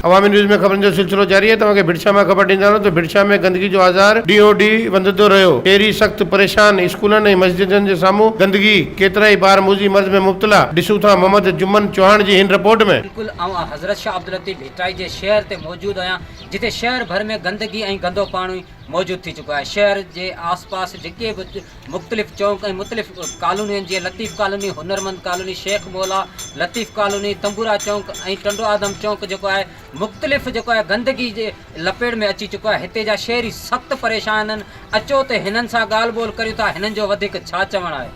عوامي news ۾ خبرن جو سلسلو جاري آهي توهان کي ڀٽشاهه مان خبر ڏيندا هلون ته ڀٽشاهه ۾ گندگي جو آزار ڏينهون ڏينهن وڌندو رهيو شهري سخت پريشان اسڪولن ۽ مسجدن جي سامهون گندگي ڪيترائي ٻار موذي مرض ۾ مبتلا ڏسون ٿا محمد جمن چوهاڻ جي هن رپورٽ ۾. بلڪل آئون حضرت شاهه عبداللطيف ڀٽائي جي شهر تي موجود آهيان جتي شهر ڀر ۾ گندگي ۽ گندو پاڻي موجود ٿي چڪو آهي شهر جي آس پاس جيڪي به مختلف چونڪ ۽ مختلف ڪالونين جيئن Latif colony, Hunarmand colony, Sheikh Mola, Latif colony, Tambura Chowk ۽ Tando Adam Chowk جيڪو آهي مختلف جيڪو آهي گندگي جي لپيڙ ۾ اچي چڪو آهي هتي جا شهري سخت پريشان آهن اچو ته هنن سان ڳالهه ٻولهه ڪريون ٿا هنن جو وڌيڪ ڇا چوڻ آهي.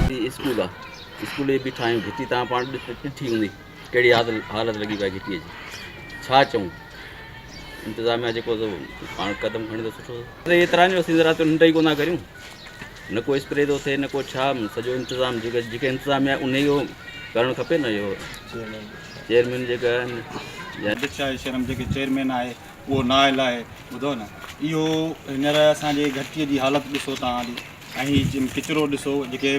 هي اسڪول آ اسڪول جي بيٺا آهيون گهٽي تان پاڻ ڏٺي هوندي ڪهڙي حالت لڳي پئي گهٽي جي ڇا چئون انتظاميا جيڪو سو پاڻ قدم کڻي ته سٺو ايترا جو اسين رات جو ننڊ ئي ڪونه ٿا ڪريون نه ڪو اسپري ٿو ٿئي نه ڪو ڇا سڄو انتظام جيڪي جيڪي انتظاميا ان اهو ڪرڻ کپي نه اهو چيئرمين جيڪا آهن يا شاهه شهر ۾ جيڪي چيئرمين آهي اهو نااهل آهي ٻڌو نه اهو هينئر اسان جي گهٽيء جي حالت ڏسو توهان هلي ۽ هي ڪچرو ڏسو جيڪي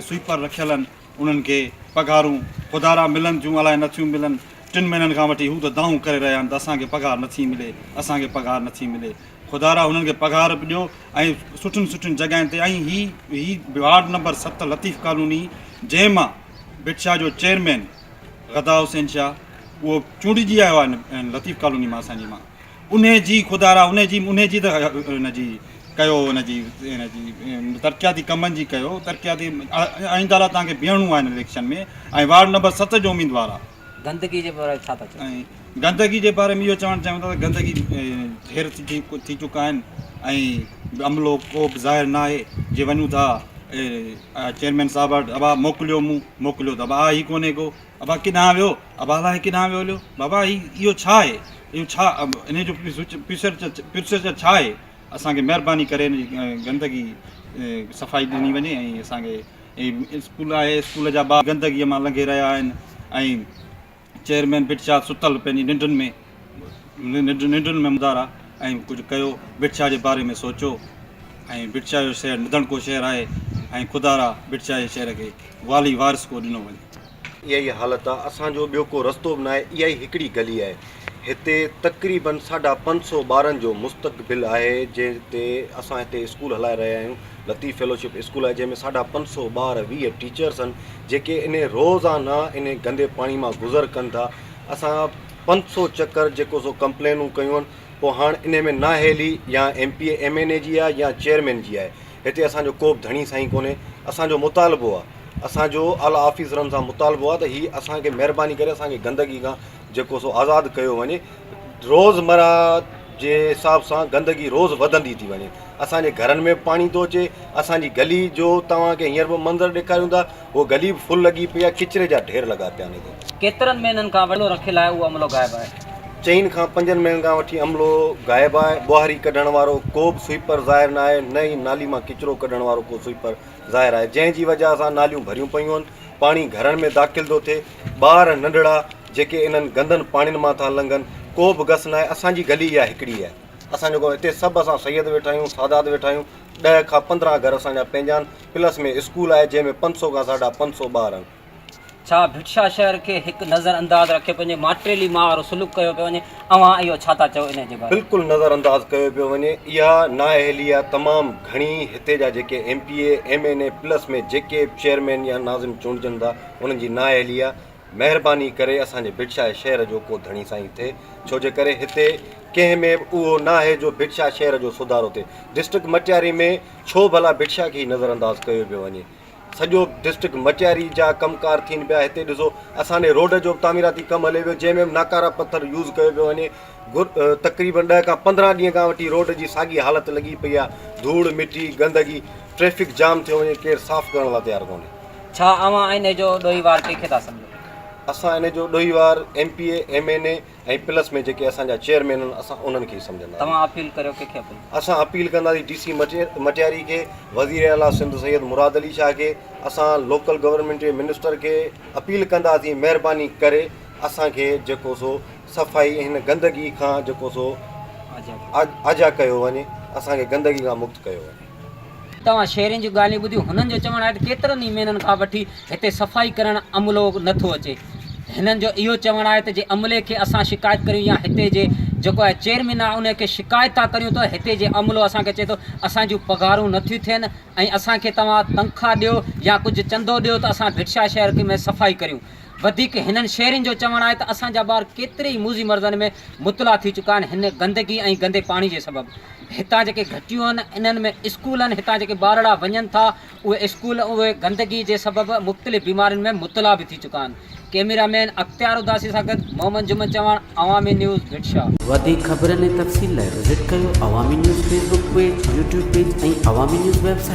سوئيپر رکيل آهن انهن کي پگهارون خدارا ملن ٿيون الائي نٿيون ملن ٽن مهينن کان وٺي هو ته دانهون ڪري رهيا آهن ته اسان کي پگهار نٿي ملي اسان کي پگهار نٿي ملي خدارا هنن کي پگهار به ڏيو ۽ سٺين سٺين جڳهين تي ۽ هي هي وارڊ نمبر ست لطيف ڪالوني جنهن مان ڀٽ شاهه جو چيئرمين غدا حسين شاهه اهو چونڊجي آيو آهي لطيف ڪالوني مان اسان جي مان انهي جي خدارا انهي جي انهي جي ته ان جي ڪيو ان جي ان جي ترقياتي ڪمن جي ڪيو ترقياتي آئنده لاء توهان کي بيهڻو آهي هن اليڪشن ۾ ۽ وارڊ نمبر ست جو اميدوار آهي. گندگي جي باري ۾ ڇا ٿا چئو؟ ۽ گندگي جي باري ۾ اهو چوڻ چاهيون ٿا ته گندگي ڍير ٿي ٿي چڪا آهن ۽ عملو ڪو به ظاهر نه آهي جي وڃون ٿا چيئرمين صاحب وٽ ابا موڪليو مون موڪليو ته ابا آهي ئي ڪونهي ڪو ابا ڪيڏانهن ويو ابا الائي ڪيڏانهن ويو هليو بابا هي اهو ڇا آهي اهو ڇا انهي جو پروسيجر ڇا آهي اسان کي مهرباني ڪري ان جي گندگي صفائي ڏني وڃي ۽ اسان کي اسڪول آهي اسڪول جا ٻار گندگي مان لنگهي رهيا آهن ۽ چيئرمين ڀٽ شاهه ستل پنهنجي ننڊن ۾ ننڊن ۾ مدارا ۽ ڪجهه ڪيو ڀٽ شاهه جي باري ۾ سوچو ۽ ڀٽ شاهه جو شهر نڌڻڪو شهر آهي ۽ خدارا ڀٽ شاهه جي شهر کي والي وارث ڪو ڏنو وڃي. اها ئي حالت آ اسان جو ٻيو ڪو رستو به ناهي اها ئي هڪڙي گلي آهي هتي تقريبن ساڍا 500 ٻارن جو مستقبل آهي جنهن تي اسان هتي اسڪول هلائي رهيا آهيون لطيف فيلوشپ اسڪول آهي جنهن ۾ ساڍا 500 ٻار 20 ٽيچرس آهن جيڪي انهي روزانه انهي گندي پاڻي مان گذر ڪن ٿا اسان 500 چڪر جيڪو سو ڪمپلينون ڪيون آهن پوء هاڻ انهي ۾ نااهلي يا M P A M N A جي آهي يا چيئرمين جي آهي هتي اسان جو ڪو به ڌڻي سائين ڪونهي اسان جو مطالبو آهي اسان جو اعليٰ آفيسرن سان مطالبو آهي ته هي اسان کي مهرباني ڪري اسان کي گندگي کان جيڪو سو آزاد ڪيو وڃي روز مره جي حساب سان گندگي روز وڌندي ٿي وڃي اسان جي گهرن ۾ به پاڻي ٿو اچي اسان جي گلي جو توهان کي هينئر به منظر ڏيکاريون ٿا هو گلي به فل لڳي پئي آهي ڪچري جا ڍير لڳا پيا آهن هتي. ڪيترن مهينن کان عملو رکيل آهي اهو عملو غائب آهي. چئن کان پنجن مهينن کان وٺي عملو غائب آهي ٻهاري ڪڍڻ وارو ڪو به سوئيپر ظاهر نه آهي نه ئي نالي مان ڪچرو ڪڍڻ وارو ڪو سوئيپر ظاهر آهي جنهن جي وجهه سان ناليون ڀريون پيون آهن پاڻي گهرن ۾ داخل ٿو ٿئي ٻار ننڍڙا جيڪي انهن گندن پاڻين مان ٿا لنگهن ڪو به گس ناهي اسان جي گلي اها هڪڙي آهي اسان جو ڪو هتي سڀ اسان سيد ويٺا آهيون سادات ويٺا آهيون ڏهه کان 15 گهر اسان جا پنهنجا آهن پلس ۾ اسڪول آهي جنهن ۾ 500 کان ساڍا 500 ٻار آهن. ڇا ڀٽشاهه شهر کي هڪ نظر انداز رکيو پيو وڃي ماٽيلي ماء وارو سلوڪ ڪيو پيو وڃي اوهان اهو ڇا ٿا چئو انهي جي باري ۾. بلڪل نظر انداز ڪيو پيو وڃي اها نااهلي آهي تمام گهڻي هتي جا جيڪي M P A M N A plus ۾ جيڪي به چيئرمين يا ناظم چونڊجن ٿا انهن جي نااهلي آهي مهرباني ڪري اسان جي ڀٽشاهه شهر جو ڪو ڌڻي سائين ٿئي ڇو جي ڪري هتي ڪنهن ۾ به اهو ناهي جو ڀٽشاهه شهر جو سڌارو ٿئي ڊسٽرڪٽ مٽياري ۾ ڇو ڀلا ڀٽشاهه کي ئي نظر انداز ڪيو پيو وڃي سڄو ڊسٽرڪٽ مٽياري جا ڪم ڪار ٿين پيا هتي ڏسو اسان ڏي روڊ جو به تعميراتي ڪم هلي پيو جنهن ۾ به ناڪارا پٿر يوز ڪيو پيو وڃي تقريبن 10 کان 15 ڏينهن کان وٺي روڊ جي ساڳي حالت لڳي پئي آهي ڌوڙ مٽي گندگي ٽريفڪ جام ٿيو وڃي ڪير صاف ڪرڻ لاء تيار ڪونهي. ڇا اوهان انهي جو ڏوهي وار ڪنهن کي ٿا سمجهو؟ اسان ان جو ڏوهيوار M P A, M N A ۽ plus ۾ جيڪي اسان جا چيئرمين آهن اسان انهن کي ئي سمجهندا آهيون. توهان اپيل ڪريو ڪنهن کي اپيل؟ اسان اپيل ڪنداسين ڊي سي مٽياري کي، وزير اعليٰ سنڌ سيد مراد علي شاهه کي، اسان لوڪل گورنمينٽ جي منسٽر کي اپيل ڪنداسين مهرباني ڪري اسان کي جيڪو سو صفائي ۽ هن گندگي کان جيڪو سو آجا ڪيو وڃي اسان کي گندگي کان مڪت ڪيو وڃي. توهان شهرين جون ڳالهيون ٻڌيون، هنن جو چوڻ آهي ته ڪيترن ئي مهينن کان وٺي هتي صفائي ڪرڻ عملو نه ٿو اچي. هنن جو اهو چوڻ آهي ته جي عملي کي اسان شڪايت ڪريون يا هتي جي جيڪو آهي چيئرمين آهي ان کي شڪايت ٿا ڪريون ته هتي جي عملو اسان کي چئي ٿو اسان جون پگهارون نه ٿيون ٿين ۽ اسان کي توهان تنخواه ڏيو يا ڪجهه چندو ڏيو ته اسان ڀٽشاهه شهر ۾ صفائي ڪريون. وڌيڪ هنن شهرين جو چوڻ آهي ته اسان جا ٻار ڪيتري ئي موذي مرضن ۾ مبتلا ٿي چڪا آهن هن گندگي ۽ گندي پاڻي جي سبب هتان جيڪي گهٽيون آهن انهن ۾ اسڪول آهن هتان جيڪي ٻارڙا وڃن ٿا اهي اسڪول اهي گندگي جي سبب مختلف بيمارين ۾ مبتلا به ٿي چڪا آهن ڪيميرا مين اختيار اداسي سان گڏ محمد جمن چواڻ عوامي نيوز ڀٽشاهه. وڌيڪ خبرن ۽ تفصيل لاء وزٽ ڪيو Awami news Facebook page, YouTube page ۽ Awami news website.